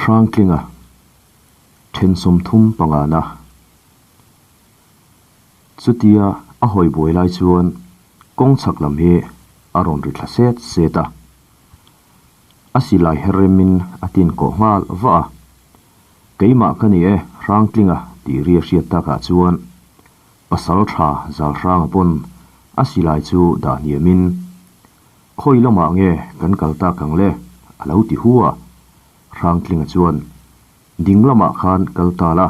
Hrangtlinga, Then 30 pangana. Chutia a hawi buai lai chuan kawng chhak lam hi a rawn ri thla set set a. A silai her remin a tin kawh nghal vah a. Keimah ka ni e Hrangtlinga tih ri a hriat takah chuan pasal tha Zalhranga pawn a silai chu dah hniamin Khawi lamah nge kan kal tak ang le? a lo ti hu a. Hrangtlinga chuan, Ding lamah khan kal ta la,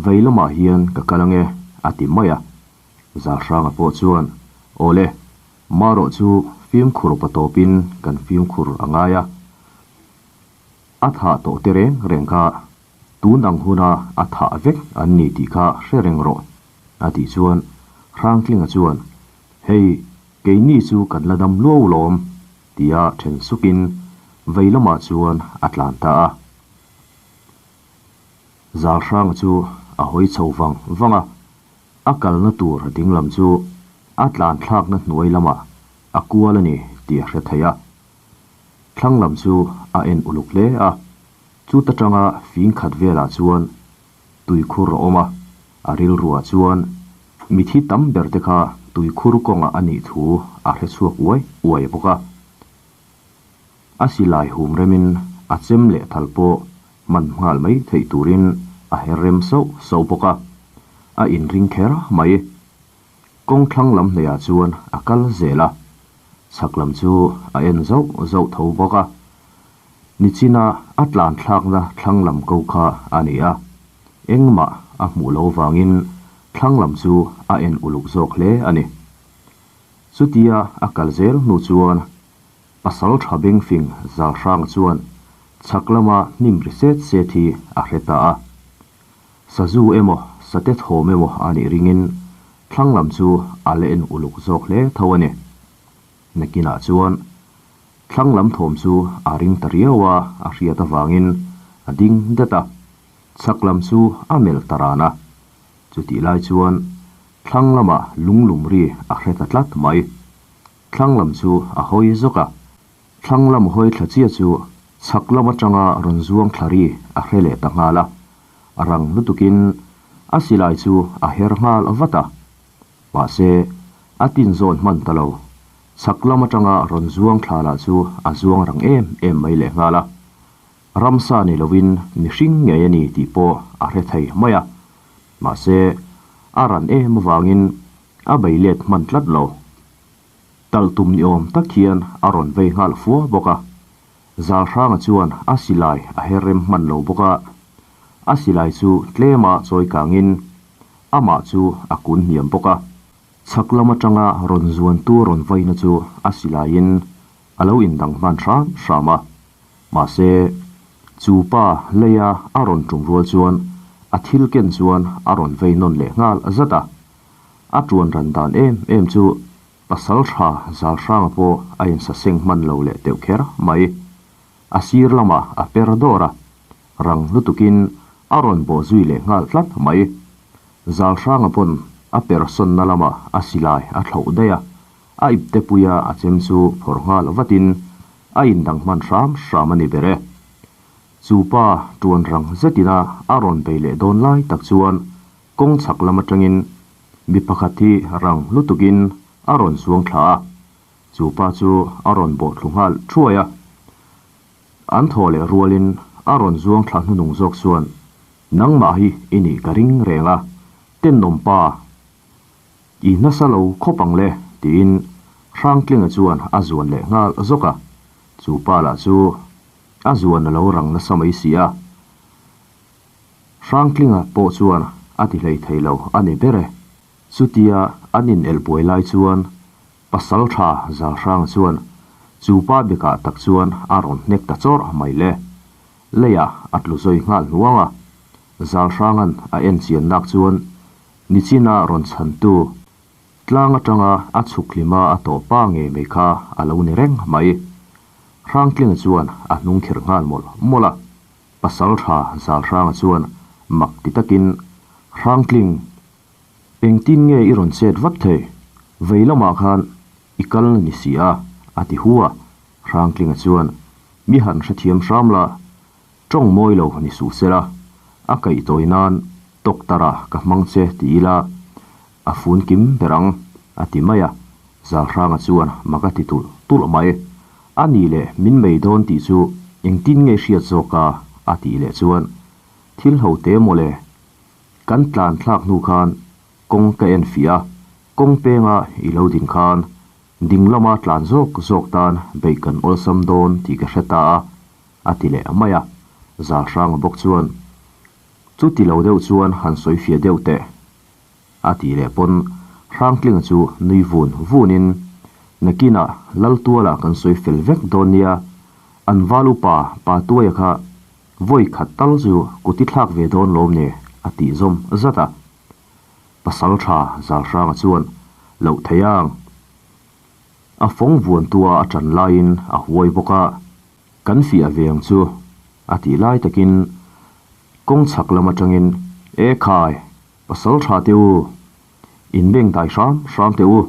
vei lamah hian ka kal ange, a ti mai a. Zalhranga pawh chuan, Aw le, marawh chu fimkhur pa tawpin kan fimkhur a ngai a. A thah tawh te reng reng kha tun ang huna a thah vek an ni tih kha hre reng rawh, a tih chuan Hrangtlinga chuan, Hei, keini chu kan la dam luau lawm, tia then sukin vei lamah chuan a tlan ta a. Zalhranga chu a hawi chho vang vang a, a kalna tur dinglam chu a tlan thlakna hnuai lamah a kual a ni tih a hre thei a. Thlang lam chu a en uluk hle a, chuta tanga fing khat velah chuan tuikhur a awm a, a rilruah chuan mithi tam ber te kha tuikhur kawngah a nih thu a hre chhuak uai uai bawk a. A silai hum remin a chem leh thal pawh hman nghal mai theih turin a her rem sauh sauh bawk a, a inring kher mai. Kawng thlang lam hnaihah chuan a kal zel a, chhak lam chu a en zauh zauh tho bawk a. Nichina a tlan thlakna thlang lam ko kha a ni a, engmah a hmuh lo vangin thlang lam chu a en uluk zawk hle a ni. Chutia a kal zel hnu chuan pasal tha bengfing Zalhranga chuan chhak lama hnim ri set set hi a hre ta a. Sazu emaw, sate thawm emaw a nih ringin thlang lam chu a la en uluk zawk hle tho a ni. Nakinah chuan thlang lam thawm chu a ring ta riau a, a hriat avangin a ding det a, chhak lam chu a melh ta ran a. Chutih lai chuan thlang lamah lunglum ri a hre ta tlat mai. Thlang lam chu a hawi zawk a, thlang lam hawi thla chiah chu chhak lam atanga rawn zuang thla ri a hre leh ta nghal a, a rang lutukin a silai chu a her nghal vat a. Mahse, a tin zawn hman ta lo, chhak lam atanga rawn zuang thla lah chu a zuang rang em em mai leh nghal a. Ramsa ni lovin mihring ngei a ni tih pawh a hre thei mai a. Mahse, a ran em avangin a bei let hman tlat lo. Talh tum ni awm tak hian a rawn vei nghal fua bawk a. Zalhranga chuan a silai a her rem hman lo bawk a. A silai chu tlema chawi kangin amah chu a kun hniam bawk a. Chhak lam atanga rawn zuantu rawn vaina chu a silaiin a lo indang hman hram hram a. Mahse, chu pa leia a rawn tum rual chuan a thil ken chuan a rawn vei nawn leh nghal zat a. A tuan ran dan em em chu pasal tha zal hranga pawh a insaseng hman lo leh teuh kher mai. A sir lamah a per dawr a, rang lutukin a rawn bawh zui leh nghal tlat mai. Zal hranga pawn a per sawnna lamah a silai a thlauh daih a, a ipte puia a chem chu phawrh nghal vatin a indang hman hram hram a ni ber e. Chu pa tuan rang zetina a rawn bei leh dawn lai tak chuan kawng chhak lam atangin mi pakhat hi rang lutukin a rawn zuang thla a, chu pa chu a rawn bawh thlu nghal thuai a. An thaw leh rualin a rawn zuang thla hnunung zawk chuan, Nangmah hi i nih ka ring reng a, tenawm pa, i nasa lo khawp ang le, tiin Hrangtlinga chuan a zuan leh nghal zawk a, chu pa lah chu a zuan a lo rang nasa mai si a. Hrangtlinga pawh chuan a ti hlei thei lo a ni ber e. Chutia an inelh buai lai chuan pasal tha Zalhranga chuan chu pa bekah tak chuan a rawn hnek ta chawrh mai le. Leiah a tlu zawi nghal hnuang a. Zalhranga'n a en chian nak chuan nichina rawn chhantu tlang atanga a chhuk hlima a tawh pa ngei mai kha a lo ni reng mai. Hrangtlinga chuan a hnung kherh nghal mawlh mawlh a. Pasal tha Zalhranga chuan mak ti takin, Hrangtling, engtin nge i rawn chet vat thei? Vei lamah khan i kal ni si a, a ti hu a. Hrangtlinga chuan, Mi han hrethiam hram la. Tawng mawi lo ni suh sela, a kaih tawi nan tawktarah ka hmang che ti ila a fun kim ber ang, a ti mai a. Zalhranga chuan mak a ti tulh tulh mai. A nih leh min mei dawn tih chu engtin nge hriat zawk a? a tih leh chuan, Thil ho te mawle, kan tlan thlak hnu khan kawng ka en fiah a, kawng penga i lo din khan ding lama tlan zawk zawk tan beih kan awlsam dawn tih ka hre ta a, a ti leh mai a. Zalhranga bawk chuan, Chuti lo deuh chuan han sawi fiah deuh teh, a tih leh pawn Hrangtlinga chu nui vun vunin, Nakinah Laltuala kan sawi fel vek dawn nia, an val upa pa Tuaia kha vawi khat tal chu kut i thlak ve dawn lawm ni? a tih zawm zat a. Pasal tha Zalhranga chuan, Loh thei ang. A fawng vuantua a ṭan laiin a huai bawk a, Kan fiah ve ang chu, a tih lai takin kawng chhak lam atangin, E khai, pasal tha teh u, in beng dai hram hram teh u,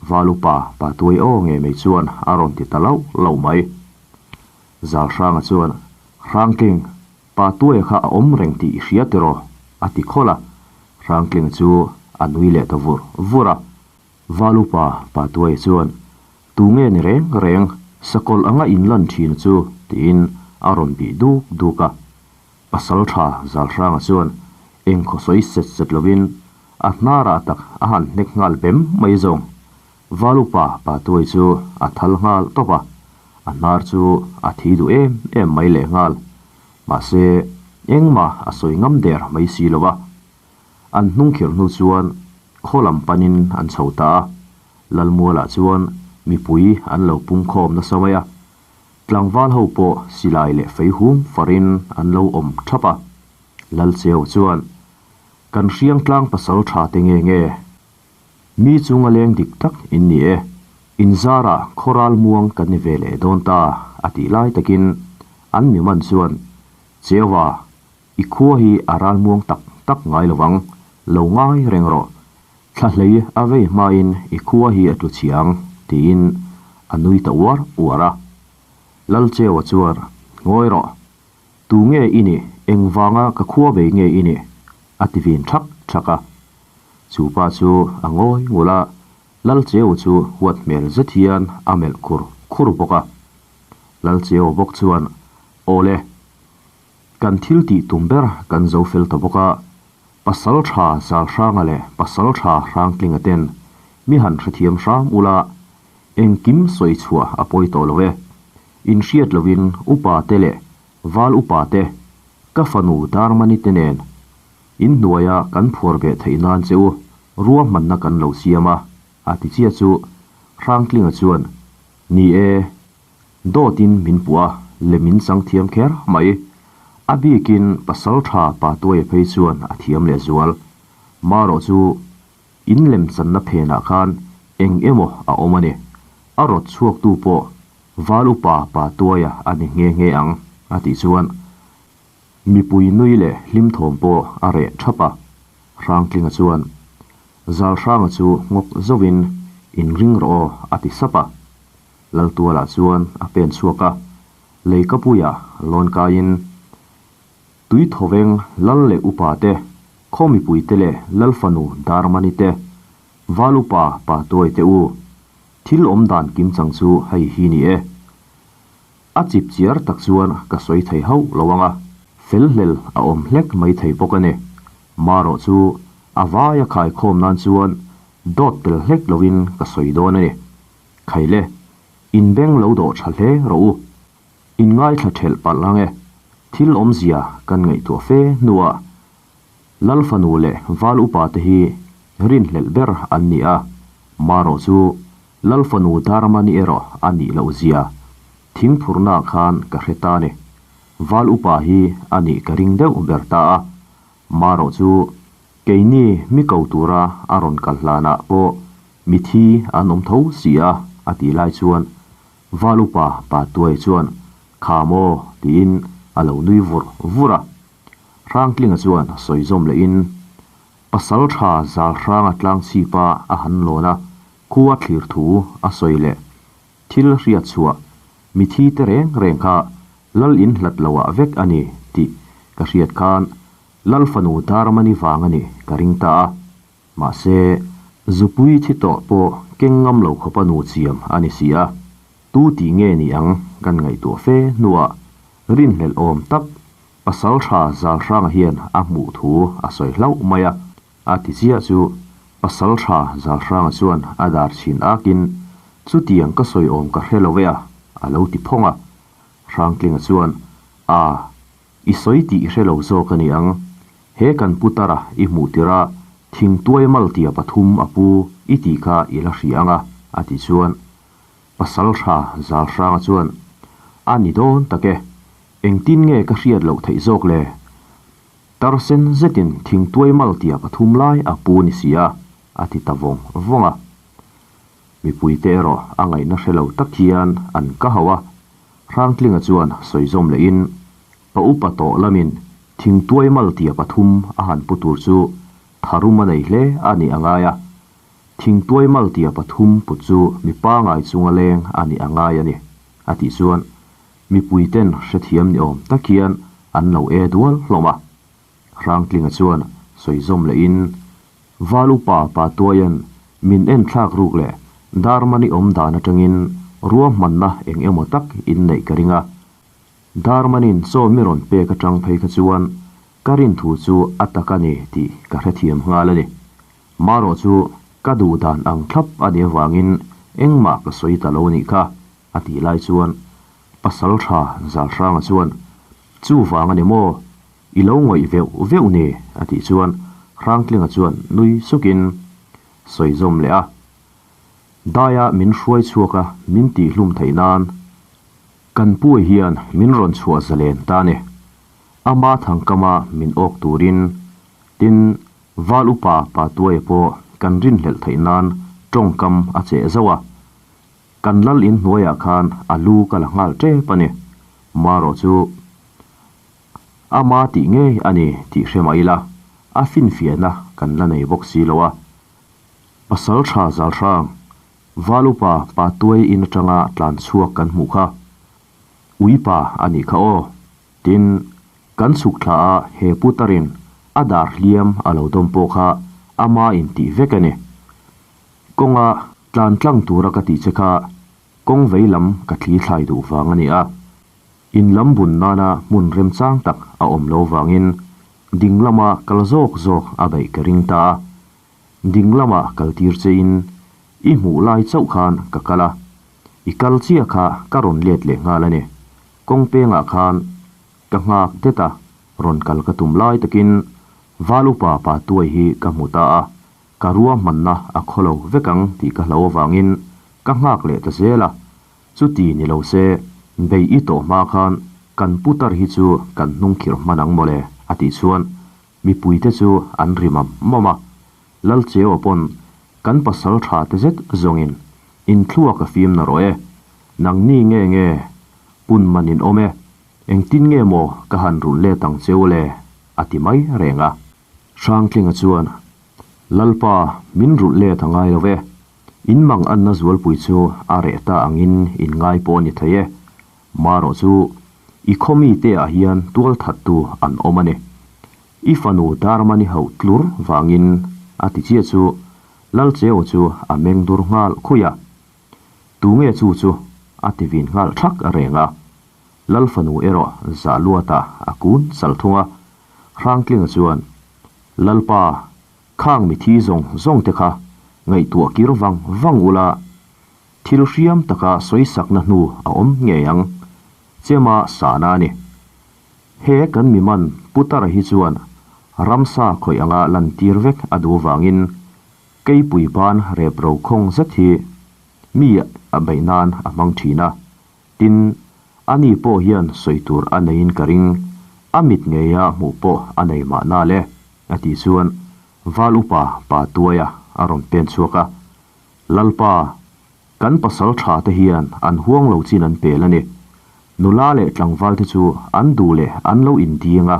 Val upa pa tuai aw ngei mai chuan a rawn ti ta lauh lauh mai. Zalhranga chuan, Hrangtling, pa tuaia kha a awm reng tih i hria tiraw? a ti khawlh a, Hrangtling chu a nui leh ta vur vur a. Val upa pa tuaia chuan, Tu nge ni reng reng, sakawlh anga inlan thin chu tiin a rawn bih duk duk a. Pasal tha Zalhranga chuan eng khaw sawi set set lovin a hnarah tak a han hnek nghal bem mai zawng. Val upa pa tuai chu a thal nghal tawp a, a hnar chu a thi duh em em mai leh nghal. Mahse, engmah a sawi ngam der mai si lo a. An hnung khirh hnu chuan khaw lam panin an chho ta a, Lalmualah chuan mipui an lo pung khawm nasa mai a, tlangval ho pawh silai leh fei hum farin an lo awm thap a. Lalcheu chuan, Kan hriangtlang pasal tha te nge nge? Mi chunga leng dik tak in ni e, in zarah khawral muang kan ni ve leh dawn ta, a tih lai takin an mi man chuan, Cheua, I khua hi a ralmuang tak tak ngai lo vang, lo ngai reng rawh. Thla hlei a vei hmain i khua hi a tlu chhiang, tiin a nui ta uar uar a. Lalcheua chuan, Ngawi rawh, tu nge i nih, engvanga ka khua vei nge i nih? a ti vin thak thak a. Chu pa chu a ngawi ngul a, Lalcheua chu huat hmel zet hian a melh khur khur bawk a. Lalcheua bawk chuan, Awle, Kan thil tih tum ber kan zo fel ta bawk a, Pasal tha Zalhranga leh Pasal tha Hrangtlinga ten mi han hrethiam hram ula, engkim sawi chhuah a pawi tawh lo e. Inhriat lovin upa te leh val upa te, ka fanu Darmani te nen inhnuaia kan phuar ve theih nan che u ruahmanna kan lo siam a, a ti chiah chu Hrangtlinga chuan, Ni e, Dawtin min puh a, lem in chang thiam kher mai. A bikin pasal tha pa tuaia phei chuan a thiam leh zual. Marawh chu in lem channa phenah khan eng emaw a awm a ni. A rawt chhuaktu pawh Val upa pa tuaia a ni nghe nghe ang, a tih chuan mipui nui leh hlim thawm pawh a reh thap a. Hrangtlinga chuan Zalhranga chu nghawk zauhin, Inring rawh aw, a ti sap a. Laltualah chuan a pen chhuak a, Leikapuia lawn kaiin tui thawveng lal leh upa te, khaw mipui te leh lal fanu Darmani te, Val upa pa tuai te u, thil awm dan kim chang chu hei hi ni e. A chip chiar tak chuan ka sawi thei hauh lo ang a, fel hlel a awm hlek mai thei bawk a ni. Marawh chu a vaia khaikhawm nan chuan dawt tel hlek lovin ka sawi dawn a ni. Khaile, in beng lo dawh tha hle rawh u. In ngaithla thelh palh ang e. Thil awmzia kan ngaihtuah fe hnuah Lal fanu leh Val upa te hi rinhlelh ber an ni a, marawh chu Lal fanu Darmani erawh a nih loh zia thingphurhna khan ka hre ta ni. Val upa hi a nih ka ring deuh ber ta a, marawh chu keini mi ko tura a rawn kal hlanah pawh Mithi an awm tho si a, a tih lai chuan Val upa pa Tuai chuan, Kha maw? tiin a lo nui vur vur a. Hrangtlinga chuan sawi zawm lehin, Pasal tha zal hranga tlang chhipa a han lawn a, khua thlir thu a sawi leh thil hriat chhuah mithi te reng reng kha. Lal in hlat lo ah vek a ni tih ka hriat khan Lal fanu Darmani vang a nih ka ring ta a. Mahse, zupui thi tawh pawh keng ngam lo khawpa nu chiam a ni si a, tu tih nge ni ang kan ngaihtuah fe hnuah rinhlelh awm tak pasal tha Zalhranga hian a hmuh thu a sawi hlauh mai a. A ti chiah chu pasal tha Zalhranga chuan a dar chhin akin, Chutiang ka sawi awm ka hre lo e a, a lo ti phawng a. Hrangtlinga chuan, A, i sawi tih i hre lo zawk a ni ang. He kan putara i hmuh tirh a, thingtuai maltia pathum a pu i tih kha i la hria ang a, a ti chuan pasal tha Zalhranga chuan, A ni dawn tak e, engtin nge ka hriat loh theih zawk le? Tarsen zetin thingtuai maltia pathum lai a pu ni si a, a ti ta vawng vawng a. Mipuite erawh a ngaihna hre lo tak hian an ka hauh a, Hrangtlinga chuan sawi zawm lehin, Pa upa tawh lamin thingtuai maltia pathum a han pu tur chu tharum a nei hle a nih a ngai a, thingtuai maltia pathum put chu mi pangai chunga leng a nih a ngai a ni, a tih chuan mipuiten hrethiam ni awm tak hian an lo e dual hlawm a. Hrangtlinga chuan sawi zawm lehin, Val upa pa tuaian min en thlak ruk leh Darmani awm dan atangin ruahmanna eng emaw tak in neih ka ring a. Darmanin chaw mi rawn pek atang phei kha chuan ka rin thu chu a tak a ni tih ka hrethiam nghal a ni. Marawh chu ka duh dan ang thlap a nih avangin engmah ka sawi ta lo nih kha, a tih lai chuan pasal tha Zalhranga chuan, Chuvang a ni maw? I lo ngawih veuh veuh ni, a tih chuan Hrangtlinga chuan nui sukin sawi zawm leh a. Daia min hruai chhuak a, min tihhlum theih nan kan pui hian min rawn chhuah zalen ta ni. Ama thangkama min awk turin, tin, Val upa pa tuaia pawh kan rinhlelh theih nan tawngkam a cheh zauh a. Kan lal in hnuaiah khan a lu ka la nghal tep a ni. Marawh chu Ama tih ngei a ni tih hre mah ila, a finfiahna kan la nei bawk si lo a. Pasal tha zal hrang, Val upa pa tuai in atanga tlan chhuak kan hmuh kha. Ui pa a nih kha aw. Tin, kan chhuk thla a he putarin a dar hliam a lo dawm pawh kha ama in tih vek a ni. Kawnga tlan tlang tura ka tih che kha kawng vei lam ka thli thlai duh vang a ni a. In lam bun nana hmun remchang tak a awm lo vangin ding lama kal zawk zawk a beih ka ring ta a. Ding lama kal tir chein i hmuh lai chauh khan ka kal a, i kal chiah kha ka rawn let leh nghal a ni. Kawng pengah khan ka nghak det a, rawn kal ka tum lai takin Val upa pa tuai hi ka hmu ta a, ka ruahmanna a khaw lo vek ang tih ka hlau avangin ka nghak leh ta zel a. Chuti ni lo se, bei i tawh hma khan kan putar hi chu kan hnung khirh hman ang mawle, a tih chuan mipuite chu an ri mam mam a. Lalcheu-a pawn kan pasal tha te zet zawngin inthluak a fim na rawh e, nangni nge nge pun man in awm e, engtin nge maw ka han rulh let ang cheu le, a ti mai reng a. Hrangtlinga chuan, Lalpa, min rulh let a ngai lo e, In mang anna zualpui chu a reh ta angin in ngai pawh a ni thei e. Marawh chu i khaw mite ah hian tual thattu an awm a ni. I fanu Darmani hauh tlur vangin a ti chiah chu Lalcheu chu a meng dur nghal khui a. Tunge chu chu a ti vin nghal thak a reng a. Lal fanu erawh zah luatah a kun sal thung a. Hrangtlinga chuan, Lalpa, Khang mithi zawng zawng te kha ngaihtuah kir vang vang ula, thil hriam taka sawisakna hnu a awm ngei ang. Chema sahna a ni. He kan miman Putara hi chuan ramsa khawih anga lantir vek a duh vangin keipui ban rep ro khawng zet hi mi a beih nan a hmang thin a. Tin, ani pawh hian sawi tur a neiin ka ring, a mit ngeia hmuh pawh a nei mahna le, a tih chuan Val upa pa tuaia a rawn pen chhuak a. Lalpa, kan pasal tha te hian an huang lo chin an pel a ni. Nula leh tlangval te chu an duh leh an lo inding a,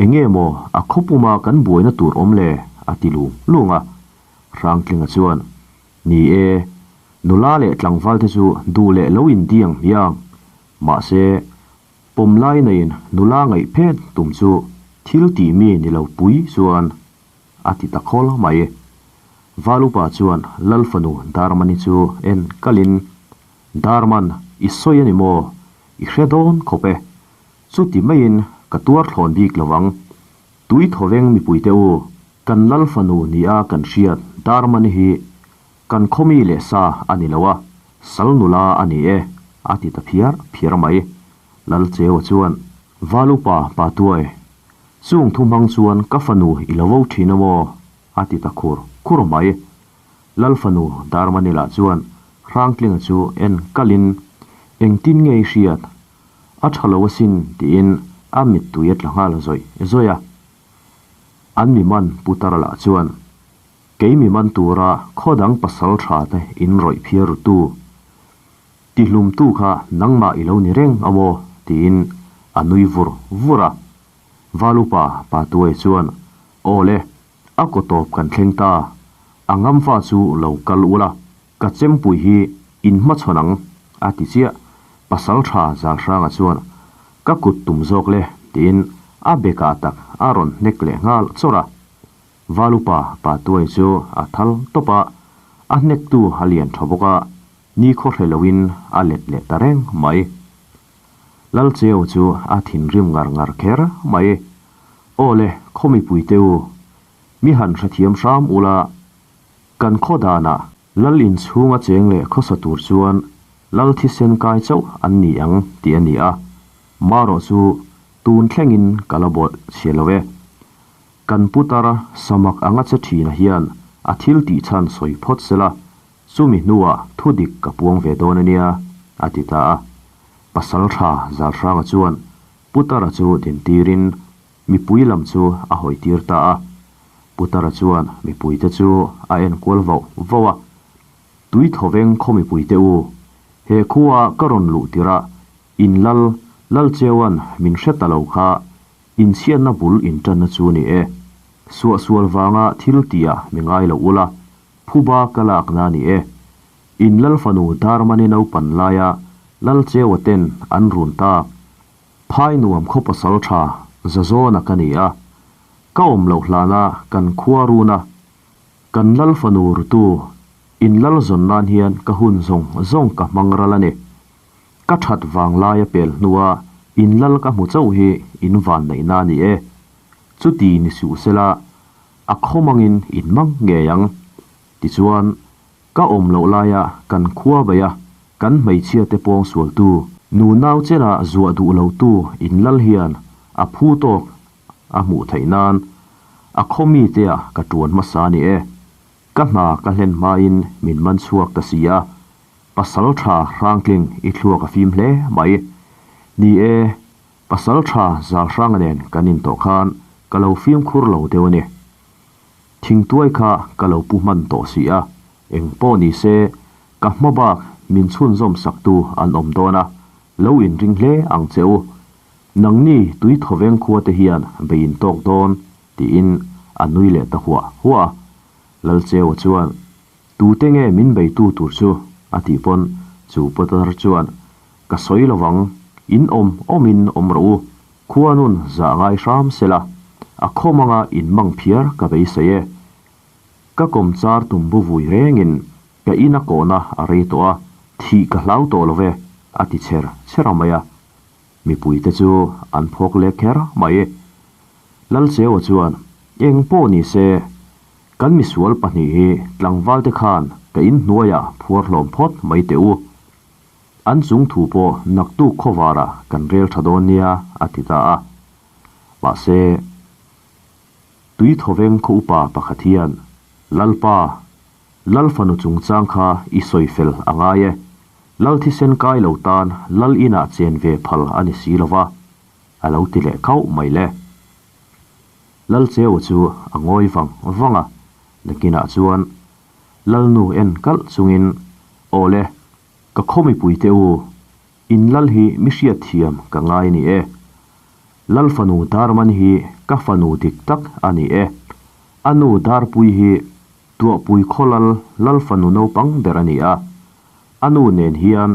enge maw a khawpuma kan buaina tur awm le, a ti lung lung a. Hrangtlinga chuan, Ni e, nula leh tlangval te chu duh leh lo in diang hmiang. Mahse, Pawm lai neiin nula ngaih phet tum chu thil tih mi ni lo pui chuan a ti ta khawl mai. Valupa chuan Lal fanu Darmani chu en kalin, Darman, i sawi a ni maw? I hre dawn khawp e. Chuti maiin ka tuar thlawn bik lo ang. Tui thawveng mipuite u, kan Lal fanu nia kan hriat Darmani hi kan khawmi leh sa a ni lo a, sal nula a ni e, a ti ta phiar phiar mai. Lal Cheua chuan, Valupa Patuai, chung thu hmang chuan ka fanu i lo vo thin a maw? a ti ta khur khur mai. Lal fanu Darmanila chuan Hrangtlinga chu en kalin, Engtin nge i hriat? A tha lo asin tiin a mittui a tla nghal zawih zawih a. An mi man Putara lah chuan, Kei mi man tura khaw dang pasal tha te in rawih phiar rutu, tihlumtu kha nangmah i lo ni reng a maw? tiin a nui vur vur a. Valupa Patuai chuan, Aw le, a kaw tawp kan thleng ta, a ngamfa chu lo kal ula, ka chempui hi in hmachhawn ang, a ti chiah. Pasal tha Zalhranga chuan, Ka kut tum zawk le, tiin a bekah tak a rawn hnek leh nghal chawrh a. Valupa Patuai chu a thal tawp a, a hnektu a lian tha bawk a, ni khaw hre loin a let leh ta reng mai. Lalcheu chu a thinrim ngar ngar kher mai. Aw le, khaw mipuite u, mi han hrethiam hram ula, kan khaw danah Lal inchhunga cheng leh khawsa tur chuan Lal thisen kai chauh an ni ang tih a ni a, marawh chu tun thlengin ka la bawlh chhia lo e. Kan putar samak anga che thina hian a thil tih chhan sawi phawt sela, chumi hnuah thu dik ka puang ve dawn a nia, a ti ta a. Pasal tha Zalhranga chuan Putara chu dintirin mipui lam chu a hawitir ta a. Putara chuan mipuite chu a enkual vauh vauh a. Tui thawveng khaw mipuite u, he khua ka rawn luh tirh a, in lal, Lalcheuan min hre ta lo kha, inchhiatna bul inṭanna chu ni e. Suahsual vanga thil tihah mi ngai lo ula, phuba ka lakna ni e. In lal fanu Darmani naupan laia Lalcheua ten an run tak. Phai nuam khaw pasal tha Zazawna ka ni a, ka awm loh hlana kan khua runa kan lal fanu rutu in lal zawn nan hian ka hun zawng zawng ka hmang ral a ni. Ka that vang laia pel hnua in lal ka hmu chauh hi in van neihna a ni e. Chuti ni suh sela a khawmangin in mang ngei ang. Tichuan, ka awm loh laia kan khua beih a, kan hmeichhia te pawng sualtu, nu nau chena zuah duh lotu in lal hian a phu tawk a hmuh theih nan a khaw mite ah ka tuan hmasa a ni e. Ka hna ka hlen hmain min man chhuak ta si a, pasal tha hrangtling i thluak a fim hle mai. Ni e, pasal tha Zalhranga nen kan intawh khan ka lo fimkhur lo deuh a ni. Thingtuai kha ka lo pu hman tawh si a, eng pawh ni se, ka hma bak min chhunzawm saktu an awm dawn a, lo inring hle ang che u. Nangni tui thawveng khua te hian bei in tawk dawn, tiin a nui leh ta huah huah a. Lalcheua chuan, Tute nge min beitu tur chu? a tih pawn chu Potter chuan, Ka sawi lovang, in awm awmin awm rawh u, Khuanun zah ngai hram sela, a khawm anga in mang phiar ka beisei e. Ka kawm char tum bu vui rengin ka in a kawhna a rei tawh a, thih ka hlau tawh lo ve, a ti chher chher a mai a. Mipuite chu an phawk leh kher mai. Lalcheua chuan, Eng pawh ni se, kan misual pahnih hi tlangvalte khan ka in hnuaiah phuar hlawm phawt mai teh u. An chung thu pawh naktuk khawvarah kan rel tha dawn nia, a ti ta a. Mahse, tui thawveng khaw upa pakhat hian, Lalpa, Lal fanu chungchang kha i sawi fel a ngai e. Lal thisen kai lo tan Lal inah chen ve phal a ni si lo va, a lo ti leh khauh mai le. Lal Cheua chu a ngawi vang vang a, nakinah chuan Lalnu en kalh chungin, Aw le, Ka khaw mipuite u, in lal hi mi hriatthiam ka ngai ni e. Lal fanu Darman hi ka fanu dik tak a ni e. A nu Darpui hi Tuahpui khaw lal lal fanu naupang ber a ni a. A nu nen hian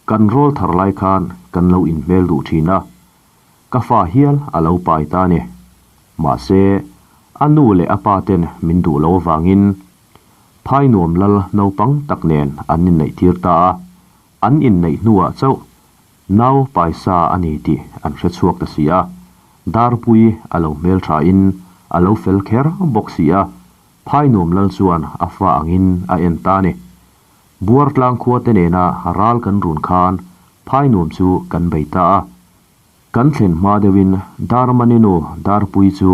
Kan rawl thar lai khan kan lo inhmel duh thin a, ka fa hial a lo pai ta a ni. Mahse, a nu leh a pa ten min duh lo avangin Phainuam lal naupang tak nen an inneih tir ta a, an inneih hnuah chauh nau paisa a ni tih an hre chhuak ta si a, Darpui a lo hmelthain a lo fel kher bawk si a, Phainuam lal chuan a fa angin a en ta a ni. Buartlang khua te nena ral kan run khan Phainuam chu kan bei ta a. Kan thlen hma deuhin Darmani nu Darpui chu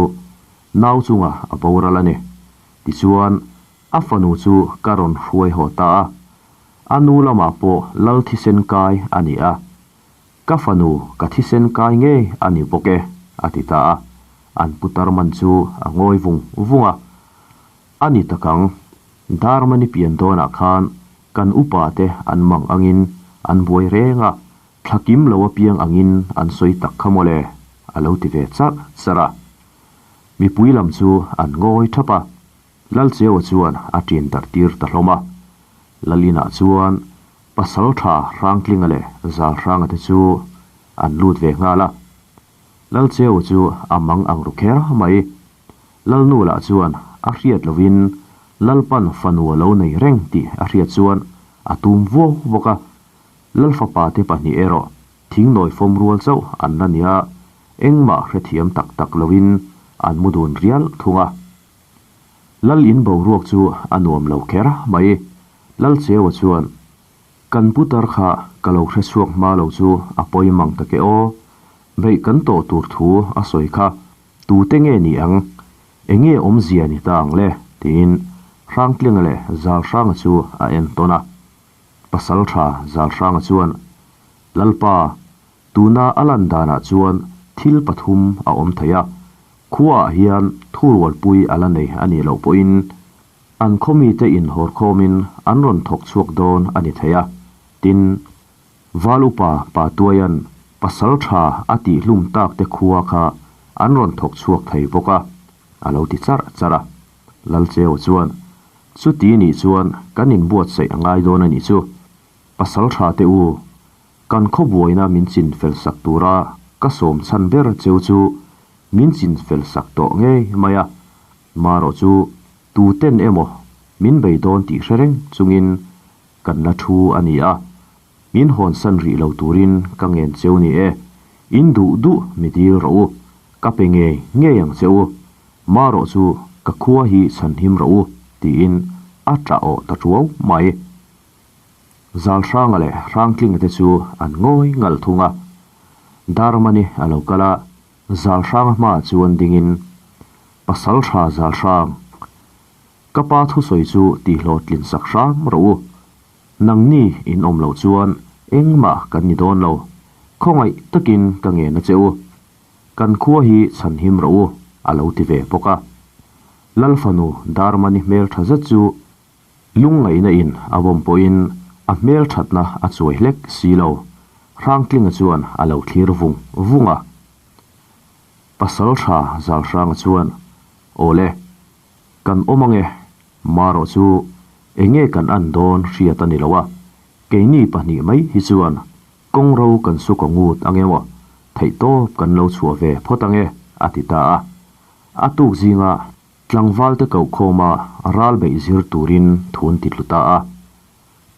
nau chunga a boral a ni. Tichuan, a fanu chu ka rawn hruai haw ta a. A nu lamah pawh lal thisen kai a ni a. Ka fanu ka thisen kai ngei a ni bawk e, a ti ta a. An putar man chu a ngawi vung vung a. A ni tak ang, Darmani pian dawnah khan kan upa te an mang angin an buai reng a, thla kim lo apiang angin an sawi tak kha mawle, a lo ti ve charh charh a. Mipui lam chu an ngawi thap a, Lalcheua chuan a ṭin darh tir ta hlawm a. Lalinah chuan pasal ṭha Hrangtlinga leh Zalhranga te chu an lut ve nghal a. Lalcheua chu a mang ang ru kher mai. Lalnu lah chuan a hriat lovin Lalpan fanu a lo nei reng tih a hriat chuan a tum vuau bawk a. Lalfapa te pahnih erawh thingnawi fawm rual chauh an la nia, engmah hrethiam tak tak loin an mu dun rial thung a. Lal in boruak chu a nuam lo kher mai. Lalcheua chuan, Kan putar kha ka lo hre chhuak hma lo chu a pawi mang tak e aw. Beih kan tawh tur thu a sawi kha tute nge ni ang? Enge awmzia ni ta ang le? tiin Hrangtlinga leh Zalhranga chu a en tawn a. Pasaltha Zalhranga chuan, Lalpa, tuna a lan danah chuan thil pathum a awm thei a, khuaah hian thurualpui a la nei a nih loh pawhin An khaw mite inhawrkhawmin an rawn thawk chhuak dawn a ni thei a, tin, Val upa Pa Tuaia'n pasal tha a tih hlum tak te khua kha an rawn thawk chhuak thei bawk a, a lo ti charh charh a. Lalcheu chuan, Chuti nih chuan kan inbuatsaih a ngai dawn a nih chu. Pasal tha te u, kan khaw buaina min chin fel sak tura ka sawm chhan ber cheu chu min chin fel sak tawh ngei mai a, Marawh chu tuten emaw min bei dawn tih hre reng chungin kan la thu a ni a, min hawnsan rih lo turin ka ngen cheu ni e, in duh duh mi dil rawh u, ka pe ngei ngei ang che u, marawh chu ka khua hi chhanhim rawh u tiin a tah awh ta tuau mai. Zalhranga leh Hrangtlinga te chu an ngawi ngal thung a, Darmani a lo kal a, Zalhranga hmaah chuan dingin, Pasal tha Zalhrang, ka pa thusawi chu tihhlawhtlin sak hram rawh u. Nangni in awm loh chuan engmah kan ni dawn lo. Khawngaih takin ka ngen a che u. Kan khua hi chhanhim rawh u, a lo ti ve bawk a. Lalfanu Darmani hmel tha zet chu Lungngaihna in a bawm pawhin a hmel thatna a chuai hlek si lo. Hrangtlinga chuan a lo thlir vung vung a. Pasal tha Zalhranga chuan, Awle, kan awm ange, marawh chu enge kan an dawn hriat a ni lo a, keini pahnih mai hi chuan kawngro kan su kaw ngut ange maw, theihtawp kan lo chhuah ve phawt ange, a ti ta a. A tuk zinga Tlangvalte kohkhawma ral beih zir turin thun ti tlu ta a.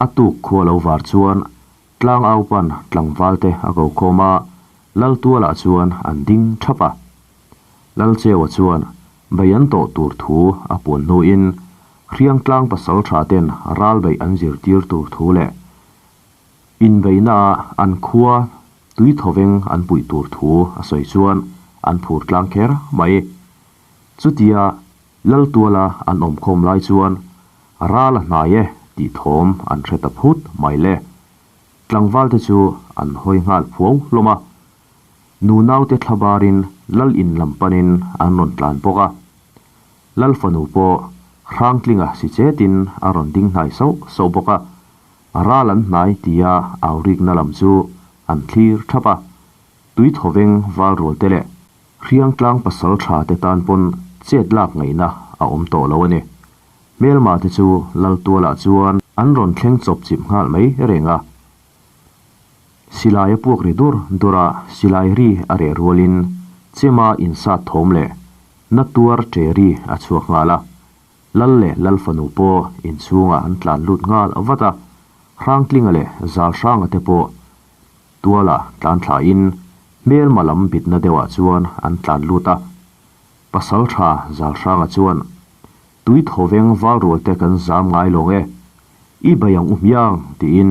A tuk khua lo var chuan tlang aupan tlangvalte a kohkhawm a, Laltualah chuan an ding thap a. Lalcheua chuan bei an tawh tur thu a puan hnuin Hriangtlang pasaltha ten ral beih an zirtir tur thu leh inbeihnaah an khua tui thawveng an puih tur thu a sawi chuan an phur tlang kher mai. Chutia Laltuala an awm khawm lai chuan ral a hnai e tih thawm an hre ta phut mai le. Tlangval te chu an hawi nghal phuau hlawm a. Nu naute thla barin Lal in lam panin an rawn tlan bawk a. Lal fanu pawh Hrangtlinga si chetin a rawn ding hnai sauh sauh bawk a. Ral an hnai tia au rikna lam chu an thlir thap a. Tui thawveng val rual te leh Hriangtlang pasal tha te tan pawn chet lak ngaihna a awm tawh lo a ni. Hmelma te chu Laltualah chuan an rawn thleng chawp chip nghal mai reng a. Silai a puak ri dur dur a, silai ri a reh rualin chema insat thawm leh na tuar ṭe ri a chhuak nghal a. Lal leh Lal fanu pawh inchhungah an tlan lut nghal vat a, Hrangtlinga leh Zalhranga te pawh tualah tlan thlain hmelma lam bitna deuhah chuan an tlan lut a. Pasalṭha Zalhranga chuan, Tui thawveng valrual te kan zam ngai lawng e, i bei ang u hmiang tiin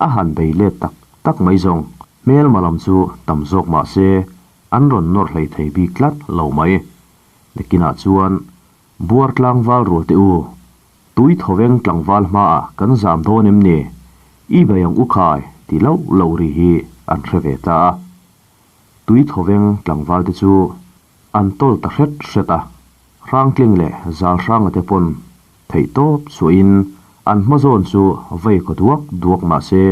a han bei let tak tak mai zawng. Hmelma lam chu tam zawk mah se an rawn nawr hlei thei bik tlat lo mai. Nakinah chuan Buar tlangval rual teh u, tui thawveng tlangval hmaah kan zam dawn em ni? I bei ang u khai ti loh loh ri hi an hre ve ta a. Tui thawveng tlangval te chu an tawl ta hret hret a, Hrangtling leh Zalhranga te pawn theihtawp chhuahin an hma zawn chu vei kaw duak duak mah se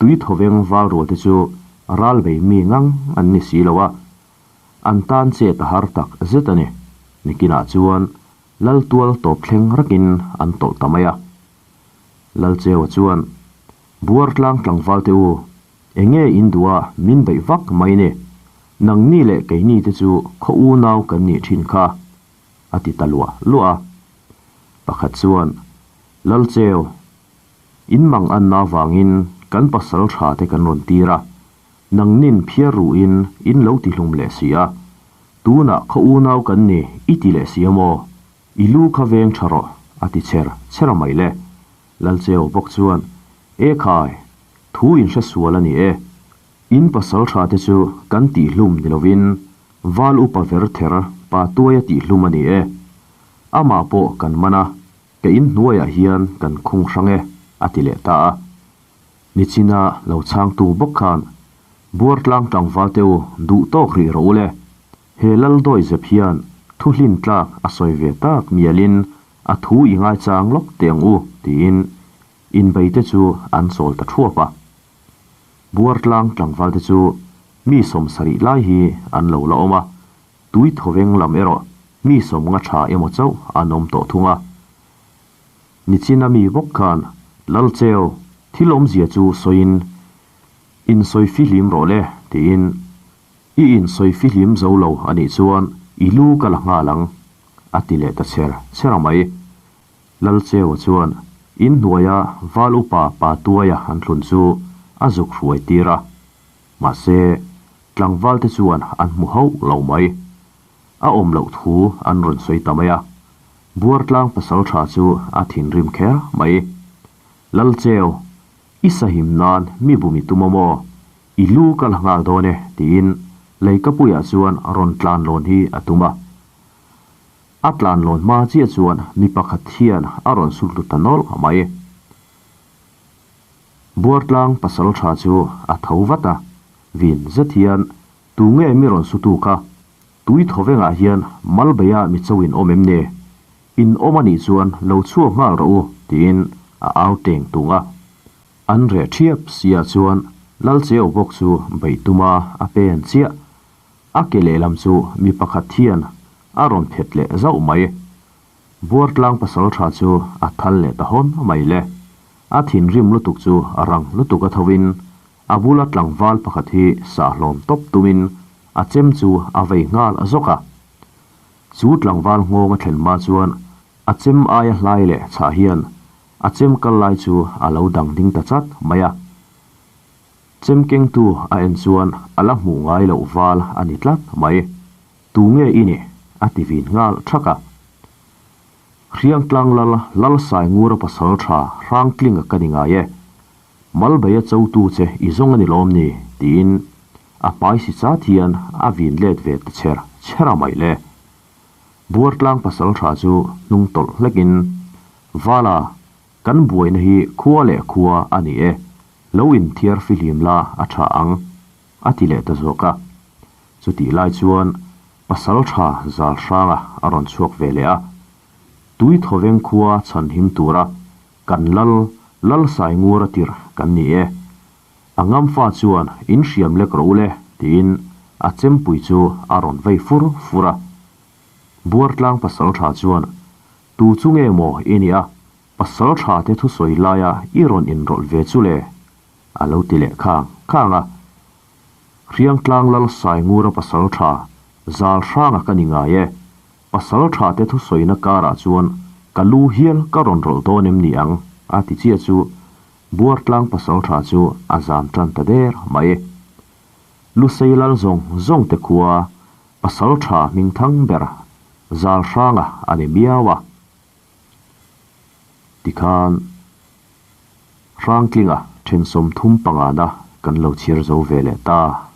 tui thawveng val rual te chu ral bei mi ngang an ni si lo a. An tan chet a har tak zet a ni. Nikinah chuan Lal tual tawp thleng rakin an tawlh ta mai a. Lalcheua chuan, Buar tlang tlangval te u, enge in duh a min beih vak mai ni. Nangni leh keini te chu khaw unau kan nih thin kha, a ti ta luah luah a. Pakhat chuan, Lalcheu, in mang anna avangin kan pasal tha te kan rawn tir a, Nangnin phiar ruhin in lo ti hlum leh si a, tunah khaw unau kan ni i ti leh si a maw? I lu kha veng tha rawh, a ti cher cher a mai le. Lalcheu bawk chuan, E khai, thu in hre sual a ni e. In pasal tha te chu kan tih hlum ni lovin val upa ver ther pa tuaia tih hlum a ni e. Amah pawh kan man a, ka in hnuaiah hian kan khung hrang e, a ti leh ta a. Nichina lo chhangtu bawk khan Buartlang tlangval te u duh tawk rih rawh u le. He lal dawi zep hian thu hlin tlak a sawi ve tak mialin a thu i ngaichang lawk teh ang u tiin inbei te chu an chawl ta thuap a. Buartlang tlangval te chu mi 70 lai hi an lo la awm a, tui thawveng lam erawh mi 50 tha emaw chauh an awm tawh thung a. Nichina mi bawk khan Lalcheu thil awmzia chu sawiin, In sawi fihlim rawh le, tiin, I in sawi fihlim zo lo a nih chuan i lu ka la nghal ang, a ti leh ta cher cher a mai. Lalcheua chuan in hnuaia val upa pa tuaia an thlun chu a zuk hruai tir a, mahse tlangvalte chuan an hmu hauh lo mai. A awm loh thu an rawn sawi ta mai a, Buartlang pasaltha chu a thinrim kher mai. Lalcheu, i sahim nan mi bum i tum a maw? I lu ka la nghal dawn e, tiin Leikapuiah chuan rawn tlan lawn hi a tum a. A tlan lawn hma chiah chuan mi pakhat hian a rawn sulhlu ta nawlh mai. Buartlang pasaltha chu a tho vat a, vin zet hian Tu nge mi rawn sutu kha? Tui thawvengah hian Malbeia mi cho in awm em ni? In awm a nih chuan lo chhuak nghal rawh u, tiin a au teng tung a. An reh ṭhiap sia chuan Lalcheu bawk chu beih tuma a pen chiah. A ke lehlam chu mi pakhat hian a rawn phet leh zauh mai. Buartlang pasalṭha chu a thal leh ta hawn mai le. A thinrim lutuk chu rang lutuk a thovin A bula tlangval pakhat hi sahhlawm tawp tumin a chem chu a vei nghal zawk a. Chu tlangval nghawng a thlen hma chuan a chem aia hlai leh chhah hian a chem kal lai chu a lo dang ding ta chat mai a. Chem kengtu a en chuan a la hmuh ngai loh val a ni tlat mai. Tu nge i nih? a ti vin nghal thak a. Hriangtlang lal Lalsaingura pasal tha Hrangtlinga ka ni ngai e. Malbeia chotu che i zawng a ni lawm ni? tiin a hmai si chat hian a vin let ve ta cher cher a mai le. Buartlang pasal tha chu hnung tawlh hlekin, Vala, kan buaina hi khua leh khua a ni e, lo inthiar fihlim la a tha ang, a ti leh ta zawk a. Chutih lai chuan pasal tha zal hranga a rawn chhuak ve leh a, Tui thawveng khua chhanhim tura Kan lal, lal sai ngur a tirh kan ni e. A ngamfa chuan in hriam lek rawh u le, tiin a chempui chu a rawn vei fur fur a. Buartlang pasaltha chuan, Tu chu nge maw i nih a, pasaltha te thusawi laia i rawn inrawlh ve chu le? A lo ti leh khang khang a. Hriangtlang lal Saingura pasal tha zal hranga ka ni ngai e. Pasal tha te thusawina karah chuan ka lu hial ka rawn rawlh dawn em ni ang? A ti chiah chu Buartlang pasal tha chu a zam tan ta der mai. Lusei lal zawng zawng te khua pasal tha hming thang ber zal hranga a ni miau a. Tikhan Hrangtlinga then 35 na kan lo chhiar zo ve leh ta.